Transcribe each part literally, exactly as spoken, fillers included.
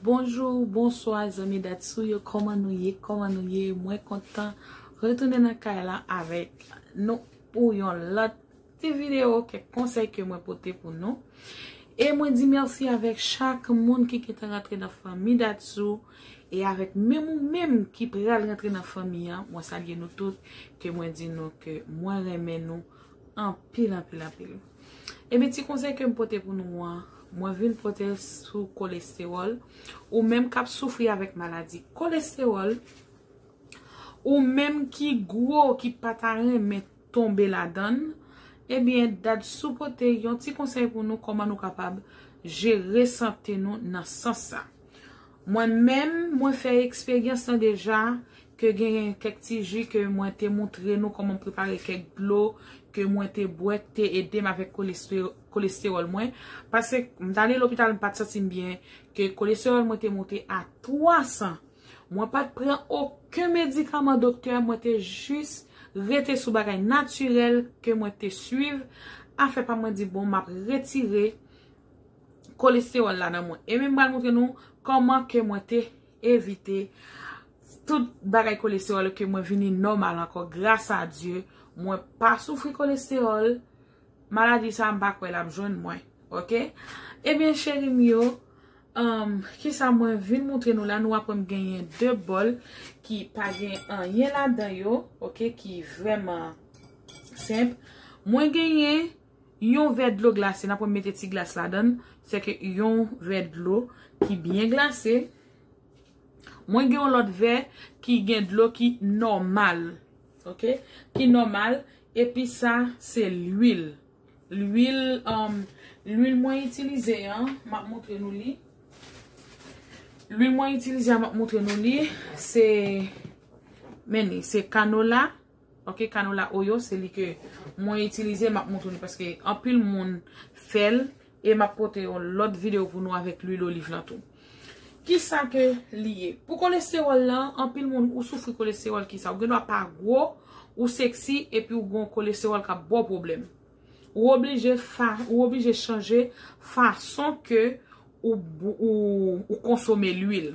Bonjou, bonswa, zanmi Datsou yo, kòman nou ye, kòman nou ye? Mwen kontan retounen nan kay la avèk nou pou yon lòt ti videyo, kèk konsèy ke mwen pote pou nou. E mwen di mèsi avèk chak moun ki gentan rantre nan fanmi Datsou, e avèk menm ou menm ki pral rantre nan fanmi an, mwen salye nou tout, ke mwen di nou ke mwen renmen nou anpil, anpil, anpil. Ebyen, ti konsèy ke m pote pou nou an, mwen vin pote l sou kolestewòl. Ou menm k ap soufri avèk maladi kolestewòl, ou menm ki gwo, ki pa ta renmen tonbe ladan l, ebyen, Datsou pote yon ti konsèy pou nou kòman nou kapab jere sante nou nan sans sa. Mwen menm, mwen fè eksperyans lan deja, ke gen kèk ti ji ke mwen te moutre nou kòman m prepare kèk dlo ke mwen te bwè, ki te ede m avèk koleste-, kolestewòl mwen. Paske m t ale lopital, m pa t santi m byen, ke kolestewòl mwen te monte a twa san. Mwen pa t pran okenn medikaman doktè, mwen te jis rete sou bagay natirèl ke mwen te swiv. Afè pa mwen di, bon, m ap retire kolestewòl la nan mwen. E men m pral montre nou kòman ke mwen te evite tout bagay kolestewòl ke mwen vini nòmal ankò. Gras a Dye, mwen pa soufri kolestewòl. Maladi sa, m pa kwè l ap jwenn mwen. Oke? Ebyen, cheri m yo, um, kisa mwen vin montre nou la? Nou ap wè m genyen de bòl ki pa gen anyen ladan yo, oke, ki vrèman senp. Mwen genyen yon vè dlo glase, n ap wè m mete ti glas ladan l, sèke yon vè dlo ki byen glase. Mwen gen yon lòt vè ki gen dlo ki nòmal, oke? Ki nòmal, epi sa, se lwil. Lwil, um, lwil mwen itilize an, m ap montre nou li. Lwil mwen itilize an, m ap montre nou li, se, men li, se kanola. Oke, kanola oil, se li ke mwen itilize, m ap montre nou, paske anpil moun fè l, e m ap pote yon lòt videyo pou nou avèk lwil oliv lan tou. Kisa ke li ye? Pou kolestewòl lan, anpil moun ou soufri kolestewòl, kisa? Ou gen dwa pa gwo, ou seksi, epi ou gen yon kolestewòl k ap ba w pwoblèm. Ou oblije fa-, ou oblije chanje fason ke ou, ou, ou konsome lwil.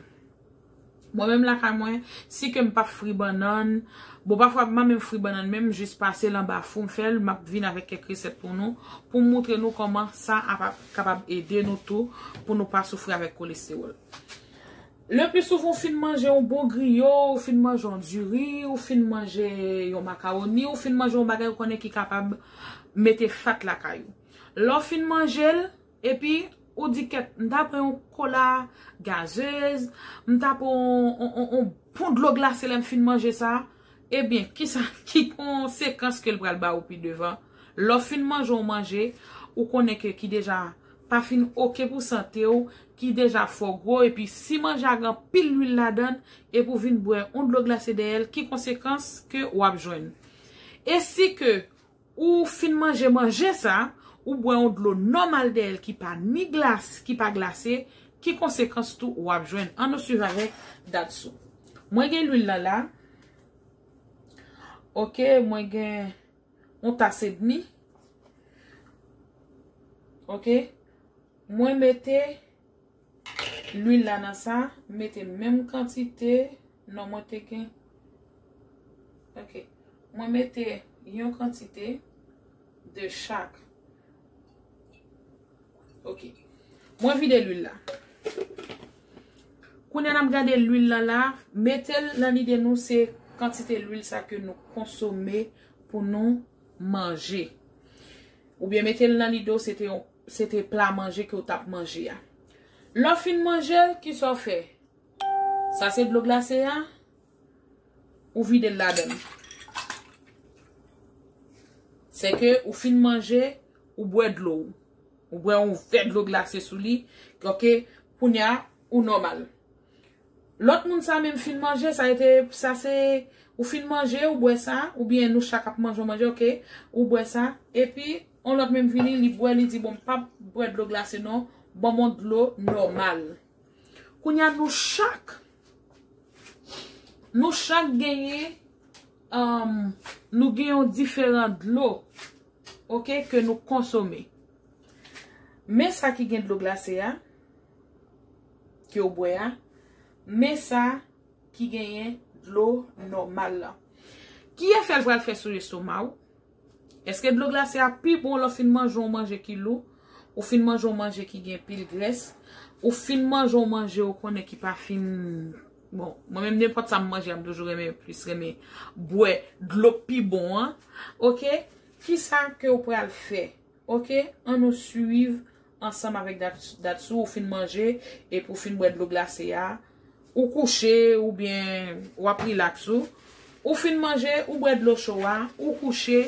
Mwen menm lakay mwen, si ke m p ap fri bannann, bon, pafwa m pa menm fri bannann, menm jis pase l anba fou, m fè l, m ap vin avèk kèk resèt pou nou, pou m montre nou kòman sa ap, ap kapab ede nou tou, pou nou pa soufri avèk kolestewòl. Le pli souvan, ou fin manje yon bon griyo, ou fin manje yon diri, ou fin manje yon makawoni, ou fin manje yon bagay ou konnen ki kapab mete fat lakay ou. Lè w fin manje l, epi ou di kèt, m ta pran yon kola gazez, m ta pran yon, yon, yon, yon bon dlo glase lè m fin manje sa, ebyen, kisa, ki konsekans ke l pral ba ou pi devan? Lè w fin manje yon manje, ou konnen ke ki deja pa fin oke pou sante w, ki deja fò gwo, epi si manje a gen anpil lwil ladan l, epi w vin bwè yon dlo glase dèyè l, ki konsekans ke w ap jwenn? E si ke ou fin manje manje sa, ou bwè yon dlo nòmal dèyè l ki pa ni glas, ki pa glase, ki konsekans tou w ap jwenn? Ann nou swiv avèk Datsou. Mwen gen lwil lan la. Oke, mwen gen yon tas edmi. Oke. Mwen mete lwil la nan sa, mete menm kantite, non, mwen te gen. Oke. Mwen mete yon kantite de chak. Oke. Mwen vide lwil la. Kounye a n ap gade lwil lan la, mete l nan lide nou se kantite lwil sa ke nou konsome pou nou manje. Oubyen mete l nan lide w se te yon, se te pla manje ke w t ap manje a. Lè w fin manje l, kisa w fè? Sa se dlo glase a, ou vide l ladan l. Se ke ou fin manje, ou bwè dlo w. Ou bwè yon vè dlo glase sou li. Oke, kounye a, ou nòmal. Lòt moun sa menm fin manje, sa rete, sa se, ou fin manje, ou bwè sa, oubyen nou chak ap manje, w manje, oke, ou bwè sa, epi yon lòt menm vini, li bwè, li di, bon, m p ap bwè dlo glase non, ban m yon dlo nòmal. Kounye a, nou chak, nou chak genyen, um, nou gen yon diferan dlo, oke, ke nou konsome. Men sa ki gen dlo glase a, ke w bwè a, men sa ki genyen dlo nòmal lan. Ki efè l pral fè sou lestoma w? Èske dlo glase a pi bon lè w fin manje yon manje ki lou? Ou fin manje yon manje ki gen pil grès? Ou fin manje yon manje ou konnen ki pa fin... Bon, mwen menm nenpòt sa m manje a, m toujou renmen plis renmen bwè dlo pi bon an. Oke? Kisa ke w pral fè? Oke? Ann nou swiv ansanm avèk dat, dat sou ou fin manje epi ou fin bwè dlo glase a. Ou kouche oubyen w ap rilaks ou. Ou fin manje, ou bwè dlo cho a, ou kouche,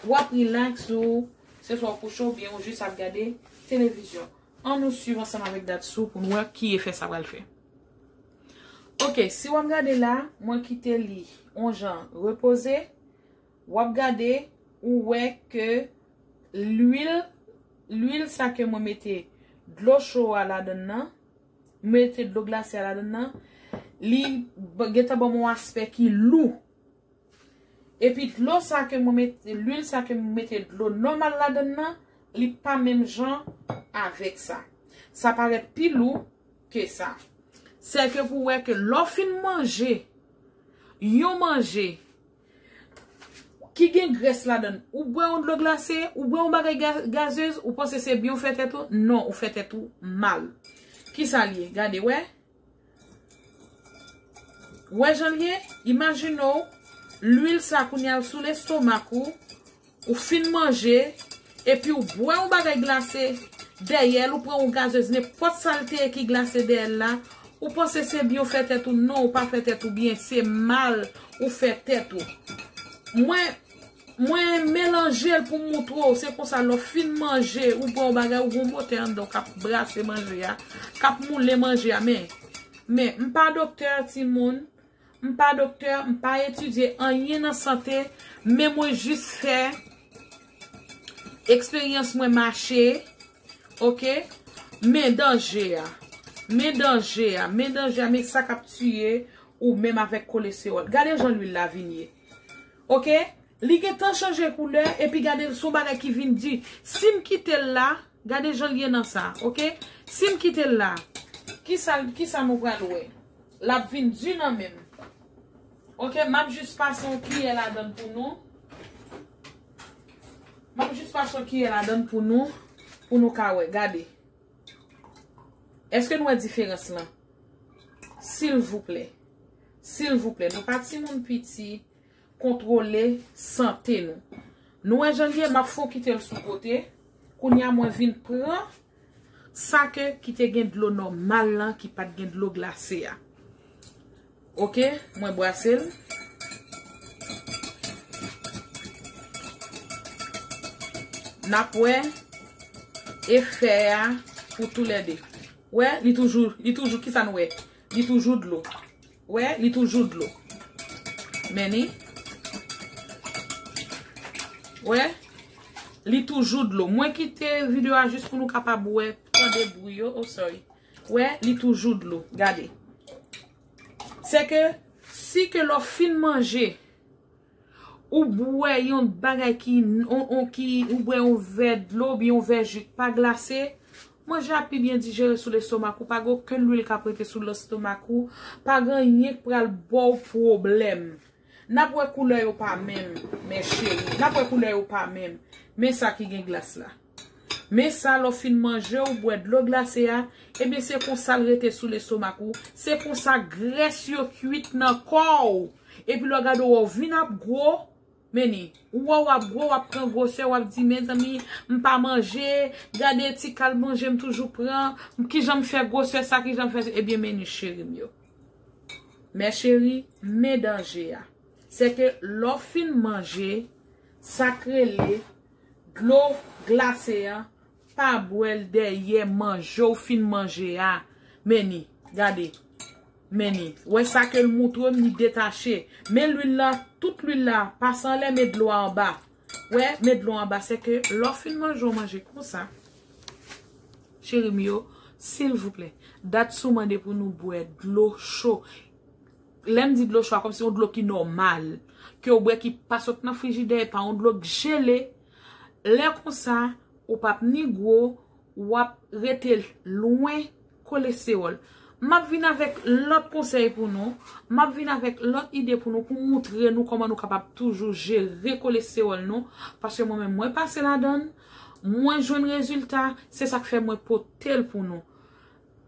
w ap rilaks ou. Se swa w kouche oubyen ou jis ap gade televizyon. Ann nou swiv ansanm avèk dat sou pou n wè ki efè sa pral fè. Oke, si w ap gade la, mwen kite li on jan repoze. W ap gade, ou wè ke lwil, lwil sa ke mwen mete dlo cho a ladann nan, mete dlo glase a ladann nan, li b-, gentan ban m yon aspè ki lou. Epi dlo sa ke mwen mete, lwil sa ke mwen mete dlo nòmal ladann nan, li pa menm jan avèk sa. Sa parèt pi lou ke sa. Sèke pou wè ke lè w fin manje yon manje ki gen grès ladann, ou bwè yon dlo glase, ou bwè yon bagay ga-, gazez, ou panse se byen ou fè tèt ou? Non, ou fè tèt ou mal. Kisa l ye? Gade, wè. Wè jan l ye? Imajine w, lwil sa kounye a sou lestomak ou, ou fin manje, epi w bwè yon bagay glase dèyè l, ou pran yon gazez, nenpòt sa l te ye ki glase dèyè l la, ou panse se byen ou fè tèt ou? Non, ou pa fè tèt ou byen, se mal ou fè tèt ou. Mwen, mwen melanje l pou m moutre w, se konsa lè w fin manje, ou bwè yon bagay, ou gon motè anndan w k ap brase manje a, k ap moulen manje a, men, men, m pa doktè, timoun, m pa doktè, m pa etidye anyen nan sante, men mwen jis fè eksperyans mwen mache, oke? Men danje a, men danje a, men danje a, men sa k ap tiye ou menm avèk kolestewòl. Gade jan lwil la vin ye. Oke? Li gentan chanje koulè, epi gade l, se yon bagay ki vin di. Si m kite l la, gade jan l ye nan sa, oke? Si m kite l la, kisa, kisa nou pral wè? L ap vin di nan men m. Oke, m ap jis pase yon kiyè ladann pou nou. M ap jis pase yon kiyè ladann pou nou, pou nou ka wè. Gade. Èske nou wè diferans lan? Silvouplè. Silvouplè. Nou pa timoun piti, kontwole sante nou. Nou wè jan l ye, m ap fon kite l sou kote. Kounye a mwen vin pran sa ke ki te gen dlo nòmal lan, ki pa t gen dlo glase a. Oke, mwen brase l. N ap wè efè a pou toulède. Wè, li toujou, li toujou, kisa nou wè? Li toujou dlo. Wè, li toujou dlo. Men ni. Wè, li toujou dlo. Mwen kite videyo a jis pou nou kapab wè, tande bri yo. Oh, sorry. Wè, li toujou dlo. Gade. Se ke, si ke lè w fin manje, ou bwè yon bagay ki, on, on, ki, ou bwè yon vè dlo oubyen yon vè ji k pa glase, manje a pi byen dijere sou lestomak ou, pa gen okenn lwil k ap rete sou lestomak ou, pa gen anyen k pral ba w pwoblèm. N ap wè koulè yo pa menm, mes chéri. N ap wè koulè yo pa menm. Men sa ki gen glas la. Men sa, lè w fin manje, ou bwè dlo glase a, ebyen se konsa l rete sou lestomak ou. Se konsa grès yo kuit nan kò w. Epi lè w gade w, w vin ap gwo, men ni. Ou wè w ap gwo, w ap pran gwosè, w ap di, mezanmi, m pa manje, gade ti kal manje m toujou pran, kijan m fè gwosè sa, kijan m fè sa, ebyen men ni cheri m yo. Mes chéri, men danje a. Se ke lè w fin manje, sa k rele dlo glase an, pa bwè l dèyè manje w fin manje a. Men ni, gade. Men ni. Wè sa ke l moutre m, li detache. Men lwil la, tout lwil la, pase anlè, men dlo a anba. Wè, men dlo a anba. Se ke lè w fin manje, w manje konsa. Cheri m yo, silvouplè, dat sou mande pou nou bwè dlo cho. Lè m di dlo cho a, kòmsi yon dlo ki nòmal, ke w bwè ki pa sot nan frijidè, e pa yon dlo k jele. Lè konsa, ou p ap ni gwo, w ap rete lwen kolestewòl. M ap vin avèk lòt konsèy pou nou. M ap vin avèk lòt ide pou nou, pou moutre nou kòman nou kapab toujou jere kolestewòl nou. Paske mwen menm, mwen pase ladan l, mwen jwenn rezilta, se sa k fè mwen pote l pou nou.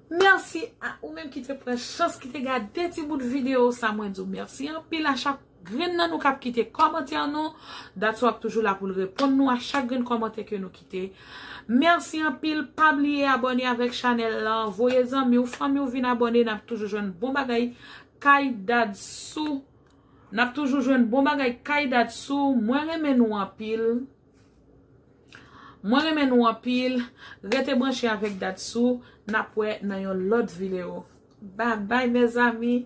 Mèsi a ou menm ki te pran chans, ki te gade ti bout videyo sa. Mwen di w mèsi anpil a chak grenn nan nou k ap kite kòmantè nou. Datso ap toujou la pou l reponn nou a chak grenn kòmantè ke nou kite. Mèsi anpil. Pa bliye abòne avèk chanèl lan. Voye zanmi w, fanmi w vin abòne. N ap toujou jwenn bon bagay kay Dadsou. N ap toujou jwenn bon bagay kay Dadsou. Mwen renmen nou anpil. Mwen renmen nou anpil. Rete branche avèk Dadsou. N ap wè nan yon lòt videyo. Babay, mezanmi.